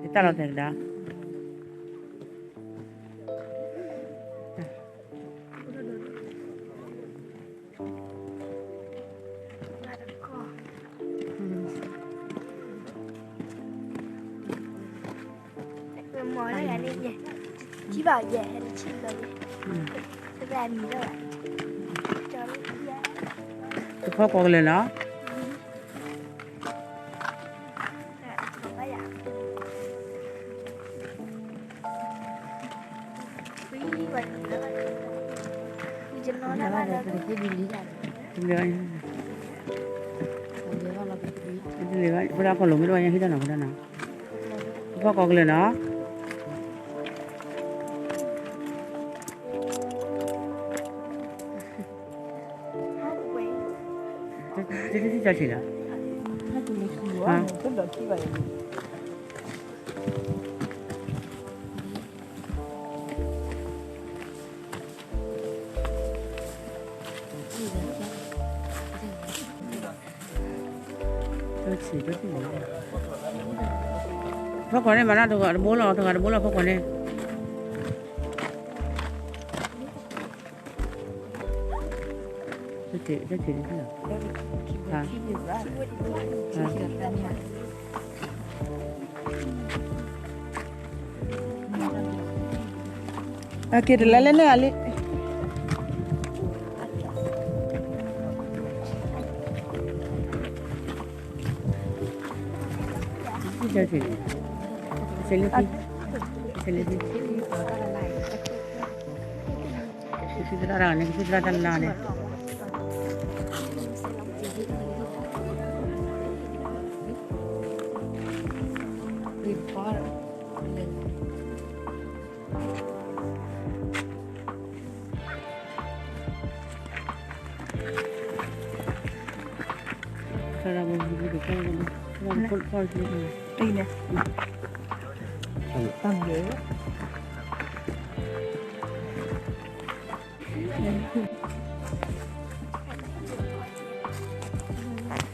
တၢ်လီၤတဲာ်ကဒါ တဖီကိးကလၢာ်နီၤ. ဖိဒၣ်ခီၣ်လိၤမ့ၢ်တဝဲညါဟံးတၢ်နီၤ ဖိဒၣ်နီၤ. တဖီကိးကလၢာ်နီၤ. တထံၣ်တၢ်ဆံးလီၤ. ဖီခိၣ်န့ၣ် မၤတၢ်တဂၤတဘိလီၤ တဂၤတဘိလီၤ ဖီခိၣ်န့ၣ်. တထံၣ်တထံၣ်လီၤ. အက့ၤတလဲၤလဲၣ်န့ၣ်အလံ. ဆဲးလၢသံ, ဆဲးလၢသံ, ကသံၣ်သရၣ်တၢ်န့ၣ် ကသံၣ်သရၣ်တၢ်လၢန့ၣ်.